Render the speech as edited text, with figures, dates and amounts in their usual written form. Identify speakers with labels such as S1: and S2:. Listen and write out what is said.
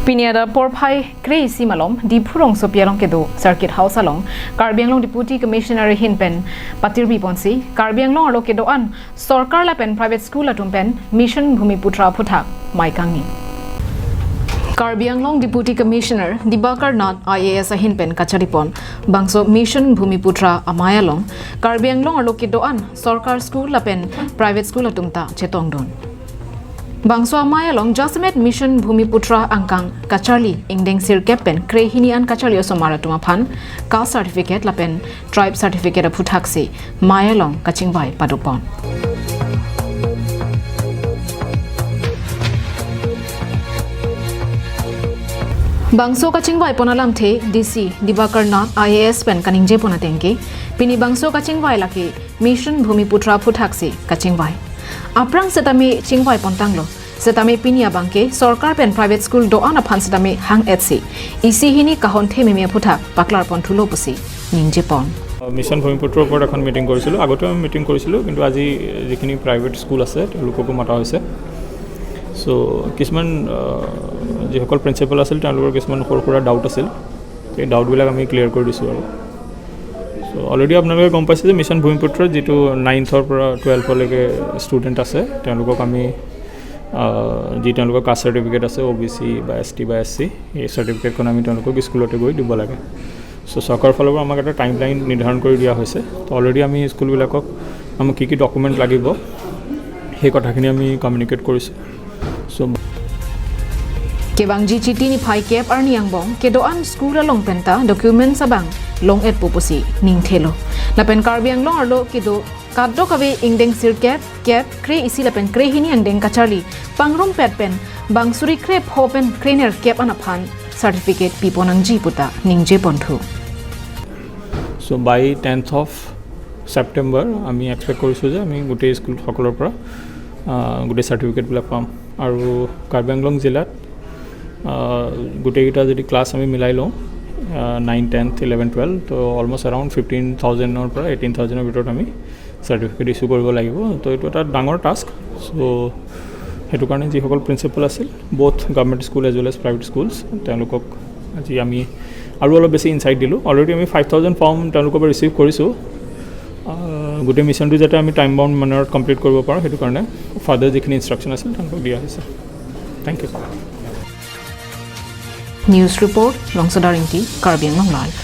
S1: Piniada porphai krei simalom di phurong sopialong kedo Circuit House along Karbi Anglong Deputy Commissioner hinpen patirbi ponsi Karbi Anglong alo kedo an sarkar la pen private school atum pen Mission Bhumiputra phuthak maikangni. Karbi Anglong Deputy Commissioner Dibakar Nath IAS hinpen kacharipon bangso Mission Bhumiputra amayalong Karbi Anglong alo kedo an sarkar school la pen private school atumta chetongdon. Bangso amayalong Jasmet Mission Bhumiputra angkang kacharli ingdeng sir kepen krehini an kacharli osomara tumaphan caste certificate lapen tribe certificate aputhaksi mayalong kachingwai padupon. Bangso kachingwai ponalam the DC Dibakar Nath IAS pen kaningje ponatengke pini bangso kachingwai laki Mission Bhumiputra phuthaksi kachingwai. Aprang setami chingwai pontanglo setami pinia bangke sarkar pen private school doana phan setami hang etsi isi hini kahon thememia phuthak paklar pon thulo pusi ningje pon.
S2: Mission ভূমিপুত্ৰৰ ওপৰত এখন meeting কৰিছিলোঁ। আগতেও আমি meeting কৰিছিলোঁ, কিন্তু আজি যিখিনি private school আছে তেওঁলোককো মাতা হৈছে। চ' কিছুমান যিসকল প্ৰিন্সিপাল আছিল তেওঁলোকৰ কিছুমান সৰু সুৰা ডাউট আছিল, সেই ডাউটবিলাক আমি ক্লিয়াৰ কৰি দিছোঁ। আৰু চ' অলৰেডি আপোনালোকে গম পাইছে যে মিছন ভূমিপুত্ৰত যিটো নাইনথৰ পৰা টুৱেলভলৈকে ষ্টুডেণ্ট আছে তেওঁলোকক আমি যি তেওঁলোকৰ কাষ্ট চাৰ্টিফিকেট আছে অ' বি চি বা এছ টি বা এছ চি, এই চাৰ্টিফিকেটখন আমি তেওঁলোকক স্কুলতে গৈ দিব লাগে। চ' চৰকাৰৰ ফালৰ পৰা আমাক এটা টাইম লাইন নিৰ্ধাৰণ কৰি দিয়া হৈছে। তো অলৰেডি আমি স্কুলবিলাকক আমাক কি কি ডকুমেণ্ট লাগিব সেই কথাখিনি আমি কমিউনিকেট কৰিছোঁ। চ'
S1: Kebang ji chiti ni phai kep ar niang bong kedoan school along penta documents abang long et pupusi ning thelo lapen Karbi Anglong arlo kedo kaddo kawe ingdeng sir kep kep kre isi lapen kre hini angdeng kacharli pangrum pet pen bangsuri kre phopen krener kep anaphan certificate piponang ji puta ningje ponthu.
S2: So by 10th of September আমি expect কৰিছোঁ যে আমি গোটেই স্কুলসকলৰ পৰা গোটেই চাৰ্টিফিকেটবিলাক পাম। আৰু কাৰ্বি আংলং জিলাত গোটেইকেইটা যদি ক্লাছ আমি মিলাই লওঁ, 9, 10th, 11, 12, তো অলমষ্ট এৰাউণ্ড 15,000ৰ পৰা 18,000ৰ ভিতৰত আমি চাৰ্টিফিকেট ইছ্যু কৰিব লাগিব। তো এইটো এটা ডাঙৰ টাস্ক। চ' সেইটো কাৰণে যিসকল প্ৰিন্সিপাল আছিল, both government school as well as private schools, তেওঁলোকক আজি আমি আৰু অলপ বেছি ইনচাইট দিলোঁ। অলৰেডি আমি 5,000 ফৰ্ম তেওঁলোকৰ পৰা ৰিচিভ কৰিছোঁ। গোটেই মিছনটো যাতে আমি টাইম বাউণ্ড মেনাৰত কমপ্লিট কৰিব পাৰোঁ, সেইটো কাৰণে ফাৰ্ডাৰ যিখিনি ইনষ্ট্ৰাকশ্যন আছিল তেওঁলোকক দিয়া হৈছে। Thank you.
S1: News Report, Longsodaringti, Karbi Anglong Live.